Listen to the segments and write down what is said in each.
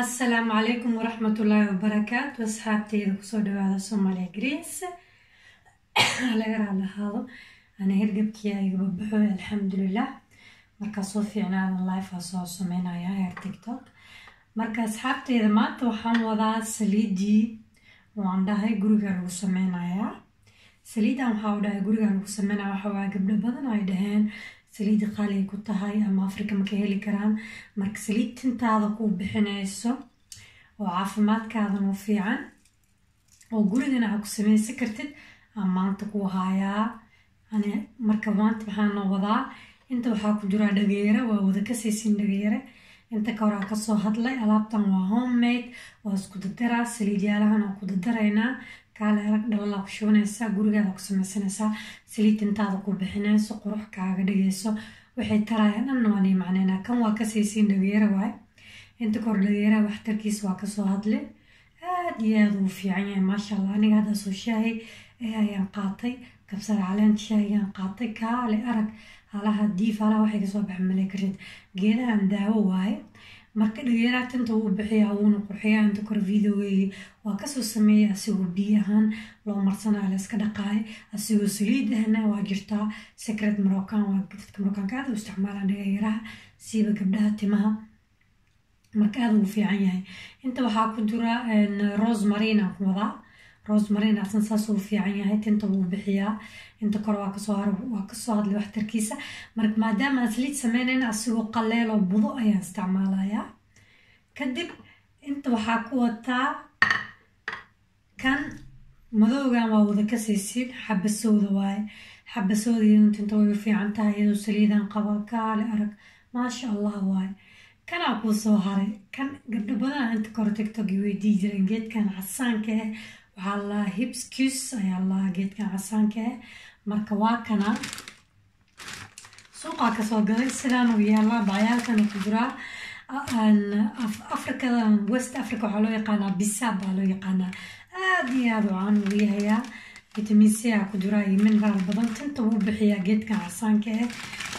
Asalaamu calaykum waraxmatullaahi wabarakaatu. Asxaabteyda, kusoo dhawaada Somalia Greens. Laga raali ahaado, ana hergabkii iga babaxoy, alxamdulilah. Markaa soo fiicnaada live aa soo sameynaya heer TikTok. Marka asxaabteyda, maanta waxaan wadaa saliidii waan dhahay guriga lagu sameynayaa. Saliidan waxaa u dhahay guriga lagu sameynaya waxa waaye, gabdho badan ay dhaheen saliida qaali ay ku tahay ama Afrika ma ka heli karaan. Marka saliid tintaada kuu bixinayso oo caafimaadkaadan u fiican oo gurigana aa ku sameysan kartid aan maanta ku haayaa. Marka maanta waxaan wadaa, inta waxaa ku jiraa dhageere, waa wada kasaysin dhageere. Inta ka hor aa kasoo hadlay. Alaabtan waa homemade, waa isku dadaraa, saliidyaalahan waa ku dadaraynaa. Kaale arag, dhalalaa ku shubanaysaa, gurigaada ku sameysanaysaa. Saliid tintaada ku bixinayso, qurux kaaga dhigayso, waxay tarayaan dhanna waan ii macneynaa. Kan waa kasaysiin, dhageere waay. Inta kahor dhageeraha waxtarkiisa waa kasoo hadlay, aad iyo aad uu fiican yahay, maasha Allah. Aniga hadda soo shaahi ayaan qaatay, kabsar caleenta shaahigaan qaatay. Kaale arag, halaha diif, halaha waxay kasoo baxa malay kartid. Geedahan daawo waaye. Marka dhageeraha tinta wuu bixiyaa, wuuna qurxiyaa. Inta kore videogeygii waa kasoo sameeyay, asigoo biyo ahaan loo marsanayo, la iska dhaqaayo, asigoo saliid ahna waa jirtaa. Secret Moroccan waa dadka Moroccanka aad u isticmaalaan dhageeraha, siiba gabdhaha timaha. Marka aad ugu fiican yahay. Inta waxaa ku jira rosemary aan ku wadaa. Rosemary asan saas uu fiican yahay, tinta wuu bixiyaa. Inta kore waa kasoo hadlay waxtarkiisa. Marka maadaama aan saliid sameynayna, asigoo qaleel oo budo ayaan isticmaalayaa. Kadib inta waxaa ku wataa kan madowgan, waa wada kasaysiin, xabasooda waaye. Xabasooda iyadoo tinta way u fiican tahay, iyadoo saliidan qaba. Kaale arag, maasha Allah waaye. Kanaa kuu soo haray. Kan gabdho badan inta kore TikTok i weydii jireen. Geedkan casaanka ah waxaa la hibiscus ayaa la geedkan casaanka ah. Marka waa kana, suuqaa kasoo gaday, sidaan uu yaalaa, bacyaalkan ku jiraa. Afrikada, West Africa, waxaa loo yaqaanaa bisaab baa loo yaqaanaa. Aad iyo aad u caan ugu yahayaa. Vitamin C aa ku jiraa iyo mineral badan. Tinta wuu bixiyaa geedkan casaanka ah.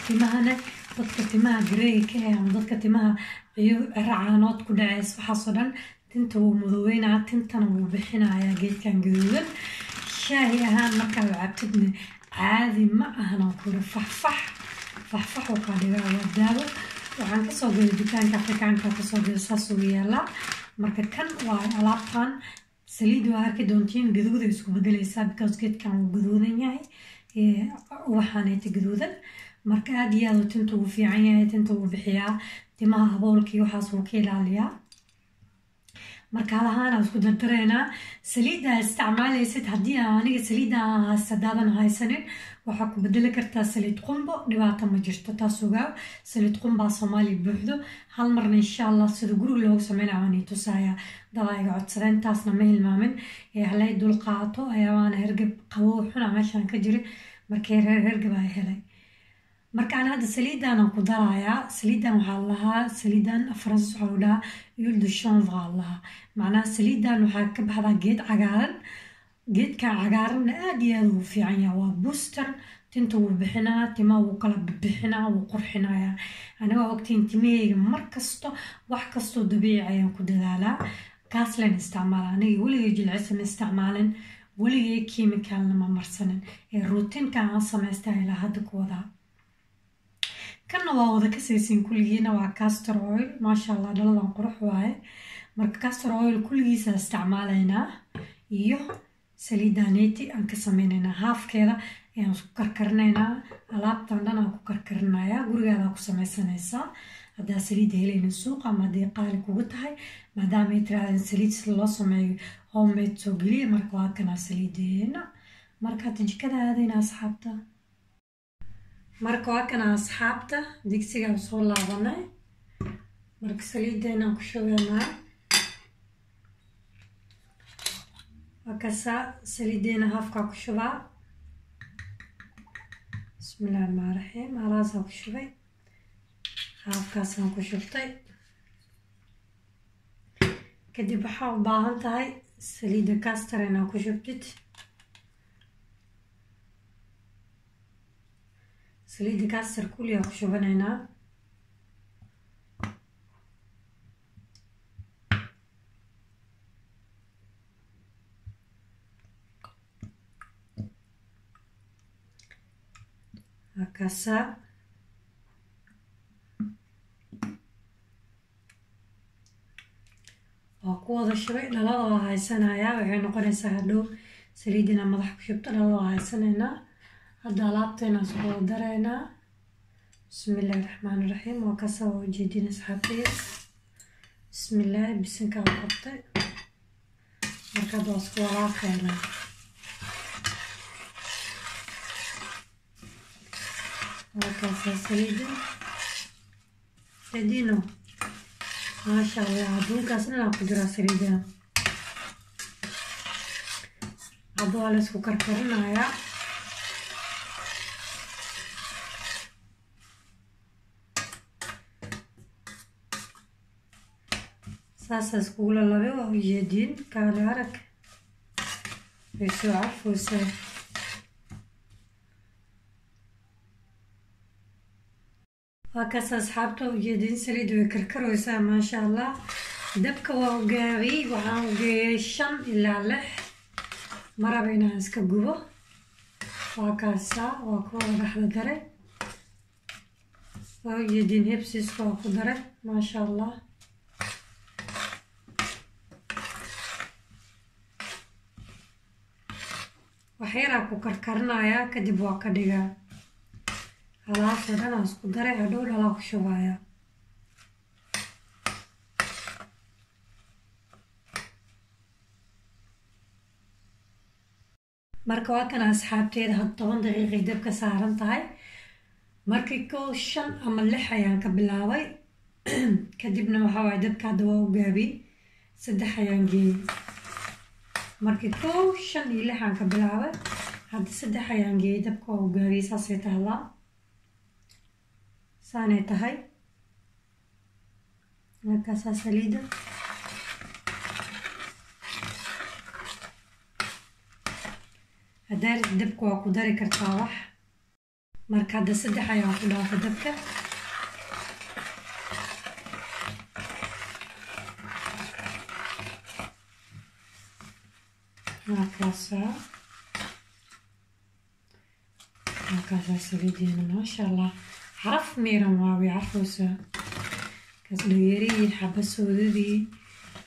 Timahana, dadka timaha grey ka ah ama dadka timaha ciyo ciro caanood ku dhaceys, waxaasoo dhan, tinta wuu madoweynaa, tintana wuu bixinayaa geedkan gaduudan. Shaahi ahaan markaa u cabtidna caadi ma ahan oo kuri, faxfax faxfax uu kaa dhigaa. Waa daawo. Waxaan kasoo gaday dukaanka Afrikaanka, kasoo gaday, saas ugu yaalaa. Marka kan waa alaabtan saliid, waa arki doontiin, gaduuday isku bedelaysaa because geedkan wuu gaduudan yahay, ubaxaanayta gaduudan. Marka aad iyo aad uu tinta ugu fiican yahay, tinta wuu bixiyaa, timaha aboolkii waxaas wuu ka ilaaliyaa. Marka halahaan isku dardareynaa. Saliidda isticmaalaysid, haddii aniga saliidda haddaadan haysanin, waxaa ku bedeli kartaa saliid qumbo, dhibaato ma jirto, taas ogaaw. Saliid qumbaa Soomaaliya buuxdo. Hal marna insha Allah sida guriga loogu sameynaya waan ii tusaaya. Dadaa iga codsadeen, taasna ma hilmaamin ee halay dul qaato ayaa waana hergab qabow xuna meeshaan ka jira. Markii reer hergab ay helay. Marka aan hadda saliidan ku darayaa. Saliidan waxaa lahaa, saliidan Faransiis waxaa lagu dhahaa huile de chanvre aa lahaa. Macnaha saliidan waxaa ka baxdaa geed cagaaran. Geedkan cagaaranna aad iyo aad ugu fiican yahay. Waa booster, tinta wuu bixinaa, timaha wuu kala bixinaa, wuu qurxinayaa. Aniga waa ogtiin, timahayga mar kasto wax kastoo dabiici ayaan ku dadaalaa, kaas leen isticmaala. Aniga weligay jilcisa ma isticmaalin, weligay chemicalna ma marsanin, ee routineka aan samaystaa ilaa hadda ku wadaa. Kanna waa wada kasaysiin kulligiina, waa castor oil. Maasha Allah, dhaladan qurux waaye. Marka castor oil kulligiisa isticmaalaynaa iyo saliidaneti aan ka sameynaynaa. Haafkeeda ayaan isku karkarinaynaa. Alaabtan dhan aan ku karkarinayaa, gurigaada ku sameysanaysaa haddaa saliidda helaynin suuqa ama haddii qaali kugu tahay, maadaama ay tirahdeen saliid sida loo sameeyo homemade soo geliya. Marka waa kanaa saliideena. Marka hadda jikada aadayna, asxaabta. Marka waa kana, asxaabta, digsigaan soo laabanay. Marka saliiddeenaan ku shubeynaa. Waa kasaa, saliiddeena haafkaa ku shubaa. Bismillahi raxmaan raxiim. Halaasaa ku shubay, haafkaasaan ku shubtay. Kadib waxaa u baahan tahay saliidda castor inaa ku shubtid. Saliidda castor kulliyaa ku shubanaynaa. Waa kaasaa. Waa ku wada shubay. Dhalada waa haysanayaa, waxay noqonaysaa hadhow saliid inaa madaxa ku shubto. Dhalada waa haysanaynaa. Hadda alaabteena isku wada daraynaa. Bismillahi raxmaani raxiim. Waa kaasaa, waa ujeedin asxaabtayda. Bismillaahi, bisinkaa u qabtay. Marka hadda waa isku walaaqaynaa. Waa kaasaa saliida jedino, maasha Allah. Adduunkaas dhan ku jiraa saliidaha. Hadda waa la isku karkarinayaa. Saasaa iskugula labay, waa ujeediin. Kaale arag, way soo carfaysaa. Waa kaas asxaabta, ujeediin, saliid way karkaraysaa, maasha Allah. Dabka waa ugaabiyey, waxaan ugeeyay 5 ilaa 6, maraba inaan iska gubo. Waa kaasaa, waa ku wada dhexda daray, waa ujeediin. Hebsiiska waa ku daray, maasha Allah. Waxyaraa ku karkarinayaa, kadib waa ka dhigaa. Alaabta dhan aan isku daray, hadhow dhalaa ku shubaya. Marka waa kana asxaabteeda, had 10 daqiiqay dabka saaran tahay. Markii ko 5 ama 6 ayaan ka bilaabay, kadibna waxaa waaye dabka hadda waa u gaabiyey, 3 ayaan geeyey. Markii kow 5 iyo 6 aan ka bilaabay, hadda 3 ayaan geeyey, dabka waa u gaabiyey. Saasay tahlaa, saanay tahay. Markaasaa saliida haddaa dabka waa ku dari kartaa wax. Marka hadda 3 ayaan ku dhaafay dabka. Markaasaa markaasaa saliideena, maasha Allah, caraf miiran waa, way carfaysaa. Kaas dhageerihii, xabasoodadii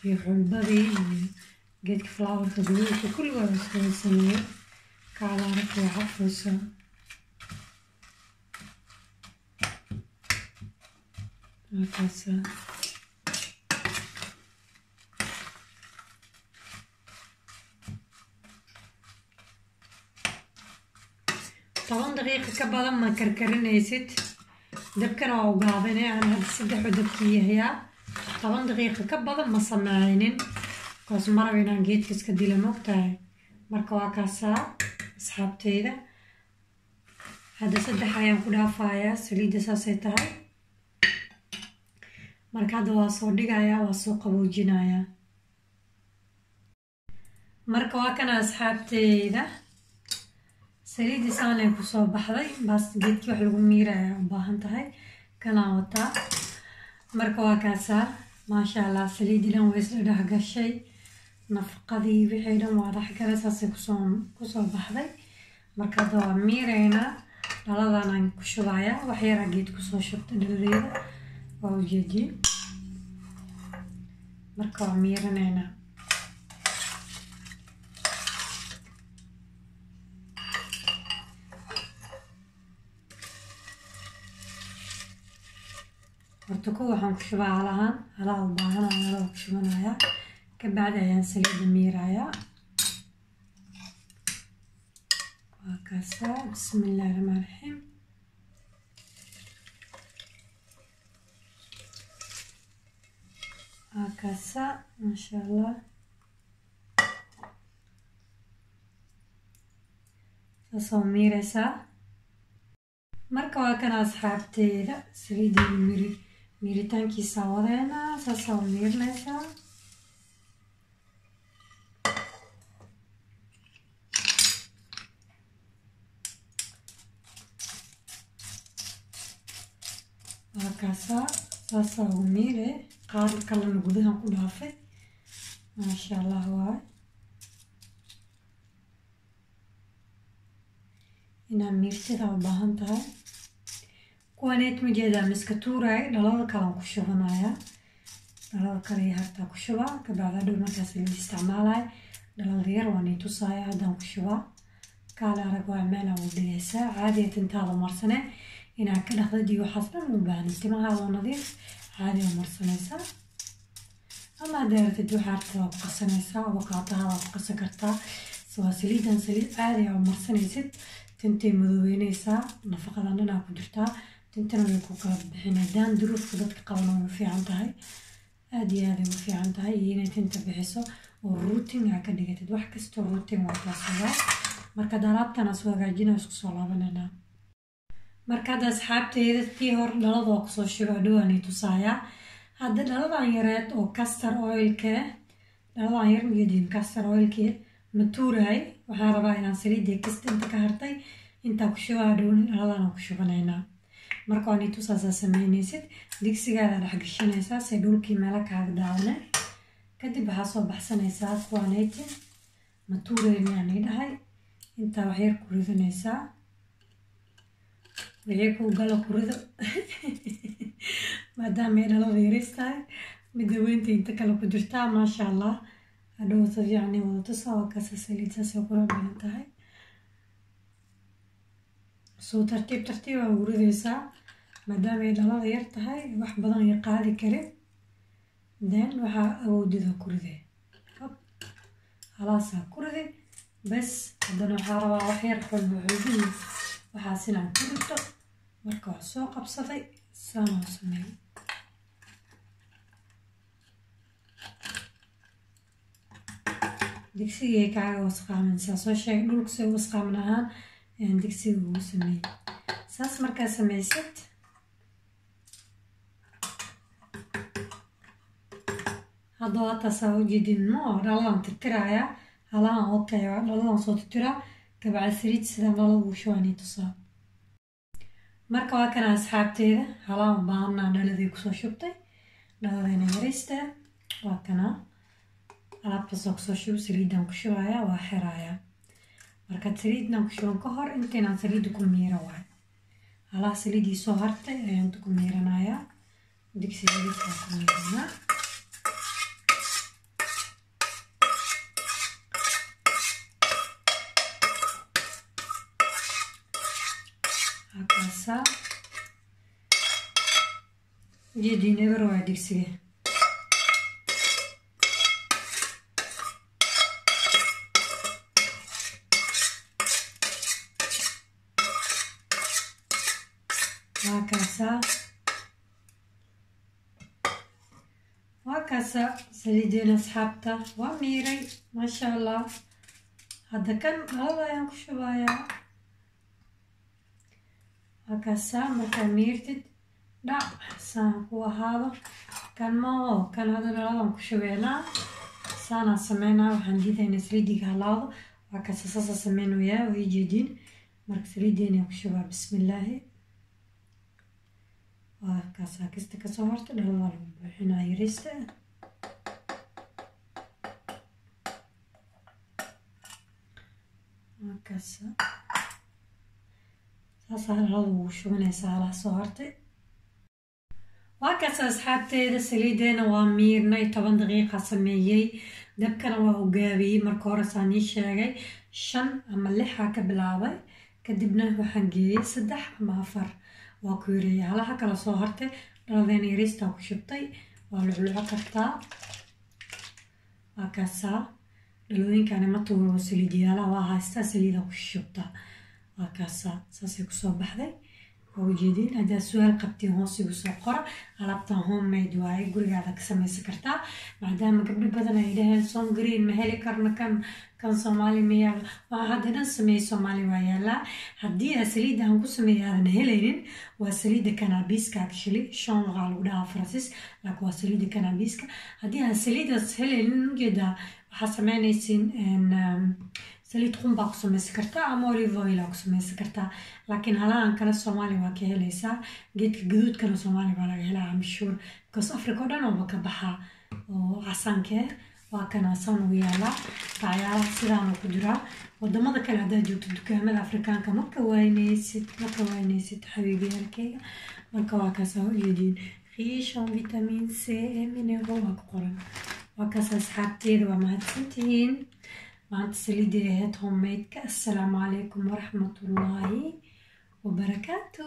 iyo xulbadii iyo geedka flowerka guduudka kulli waa isku wada sameeyey. Kaala arag, way carfaysaa. Markaasaa 10 daqiiqo ka badan ma karkarinaysid, dabkana waa ugaabinay. Aan hadda 3 dabkii yahayaa, 10 daqiiqo ka badan ma sameynin, kaas maraba inaan geedka iska dila, mogtahay. Marka waa kaasaa asxaabteyda, hadda 3 ayaan ku dhaafayaa saliidda, saasay tahay. Marka hadda waa soo dhigayaa, waa soo qaboojinayaa. Marka waa kana asxaabteyda, saliiddii saanay kusoo baxday. Baas geedkii wax lagu miiraya u baahan tahay, kanaan wataa. Marka waa kaasaa, maasha Allah, saliiddii dhan way isla dhex gashay, nafaqadii wixii dhan waa dhexgalay, saasay kusoo baxday. Marka hadda waa miireynaa, dhaladan aan ku shubayaa. Wax yaraa geed kusoo shubtay dhaladeeda, waa ujeediyey. Marka waa miirinaynaa. Horta ko waxaan ku shubaa halahan, halaha u baahanaya halaha ku shubanayaa, kabacdi ayaan saliidda miirayaa. Waa kaasaa, bismillahi raxmaan raxiim. Waa kaasaa, maasha Allah, saasoo miiraysaa. Marka waa kana asxaabteeda, saliideeda miri miiritaankiisa wadeena, saasaa u miirinaysaa. Waa kaasaa, saasaa ugu miire. Qaar kalena gudahan ku dhaafay, maasha Allah waay. Inaa miirtida u baahan tahay. Kuwaneet ma jeedaa, miska tuuraay, dhalada kalean ku shubanaya. Dhalada kale iyo hartaa ku shubaa, kabacdi hadhow markaa saliid isticmaalaya dhalada yar waan ii tusaaya. Haddaan ku shubaa, kaale arag, waa meel aa u dhigaysaa caadiya. Tintaada marsane, inaad ka dhaqdid iyo waxaas dhan u baahnid. Timahaada oo nadiif caadi oo marsanaysaa, ama haddaa rabtid waxaa rabtid waa ku qasanaysaa, avocado-ha waa ku qasan kartaa. Waa saliidan saliid caadi ah oo marsanaysid. Tintay madoobeynaysaa, nafaqadan dhanaa ku jirtaa, tintana way ku kala bixinay. Dandruff-ka dadka qabana way u fiican tahay, aada iyo aad ay u fiican tahay, iyo inay tinta bixiso oo routine aa ka dhigatid. Wax kastoo routine waa taas ogaa. Marka alaabtan soo hagaajina, isku soo laabanayna. Marka hadda asxaabteyda, tii hore dhalada waa kusoo shuba, dhowaan i tusaayaa. Hadda dhaladan yareed oo castor oil-ka, dhaladan yar miyadiin, castor oil-ki ma tuuraay. Waxaan rabaa inaan saliidii kasta inta ka hartay intaa ku shubaa, dhowni dhaladan ku shubanaynaa. Marka waan i tusaasaa sameynaysid. Digsigaada dhex gashanaysaa si dhulkii meelo kaaga daawane. Kadib waxaa soo baxsanaysaa kuwaneyti, ma tuureyni aan ii dhahay. Intaa wax yar ku ridanaysaa, wixii kuu galo ku rido, maadaama ay dhalada yariis tahay. Midda weynta inta kale ku jirtaa, maasha Allah, hadhow si fiican ay wada tusaa. Waa kaasa saliid, saasay qurux badan tahay. Soo tartiib tartiib aa ugu ridaysaa, maadaama ay dhalada yar tahay, wax badan ay qaadi karin. Then waxaa awoodida ku riday, hop, halaasaa ku riday bas. Haddana waxaa rabaa wax yar xulbo xulbihii waxaas inaan ku rito. Marka waa soo qabsaday, saan oo sameeyey. Digsigay kaaga wasqaamin, saa soo sheegay, dhulka say wasqaamin ahaan ayaan digsiga ugu sameeyey saas. Markaa samaysid, hadda waa taasaa ujeedin mo. Dhaladan tirtirayaa halahan, okay, dhaladan soo tirtiraa, kabacdi saliid sidaan dhalada ugu shubaan tusaa. Marka waa kana asxaabteeda, halaan u baahanaa dhaladii kusoo shubtay, dhaladayna yaraysta. Waa kana alaabtaasoo kusoo shubo, saliidan ku shubaya, waa xirayaa. Markaad saliidnan ku shuban ka hor, intaynaan saliidda ku miira waay, halaha saliiddii soo hartay ayaan inta ku miiranayaa, digsiga yariiskaa ku miiranaa. Halkaasaa jeediin, eber waa digsiga. Waa kaasaa, waa kaasaa saliideena asxaabta, waa miiray, maasha Allah. Hadda kan dhalada ayaan ku shubayaa. Waa kaasaa. Markaa miirtid, dhac saan ku ahaado kan mao kan. Hadda dhaladan ku shubeynaa, saanaa sameynaa. Waxaan diidaynaa saliidiga halaado. Waa kaasa, saasa sameynayaa, way jeediin. Marka saliideena ku shubaa, bismillaahi. Waa kaasaa kista kasoo harta, dhalada lagu buuxinaa yariista. Waa kaasa, saasaa dhalada ugu shubanaysaa halaha soo hartay. Waa kaasa asxaabteeda, saliideena waa miirnay, 10 daqiiqa sameeyey, dabkana waa ugaabiyey. Marka hore saan ii sheegay, 5 ama 6 ka bilaabay, kadibna waxaan geeyey 3 ama 4, waa ku yareeyay. Halaha kala soo hartay dhaladeena yariistaa ku shubtay, waa lucluco kartaa. Waa kaasaa, dhalooyinkani ma tuuro, saliidyaalaha waa haystaa, saliida ku shubtaa. Waa kaasaa, saasay kusoo baxday, waa ujeediin. Haddaad su-aal qabtiin, hoos igu soo qora. Alaabtan homemade waaye, gurigaada ka samaysan kartaa, maadaama gabdho badan ay dhaheen som green ma heli karno, kan Soomaali ma yaalo. Waxaa hadda dhan sameeyey Soomaali waa yaalaa. Haddii aa saliidda aan ku sameeyey aadan helaynin, waa saliidda cannabis-ka, actually chanvre lagu dhahaa Faransiis, laakiin waa saliidda cannabis-ka. Haddii aan saliiddaas helaynin, ujeedaa, waxaa sameynaysiin saliid qumbaa ku samaysan kartaa ama olive oil aa ku samaysan kartaa. Laakiin halahan kale Soomaali waa ka helaysaa. Geedka gaduudkana Soomaali baa laga helaa, I'm sure, because Africa oo dhan ooba ka baxaa oo casaanka ah. Waa kanaasaan ugu yaalaa bacyaalaha, sidaan ku jiraa. Wadamada kale haddaad joogto, dukaamada Afrikaanka ma ka waynaysid, ma ka waynaysid, xabiibyaalkeyga. Marka waa kaasaa, ujeediin, "riche en vitamine C et minéraux" waa ku qoran. Waa kaas, asxaabteeda, waa mahadsantihiin. Maanta saliidii ahayd homemade-ka. Assalaamu calaykum waraxmatullaahi wabarakaatu.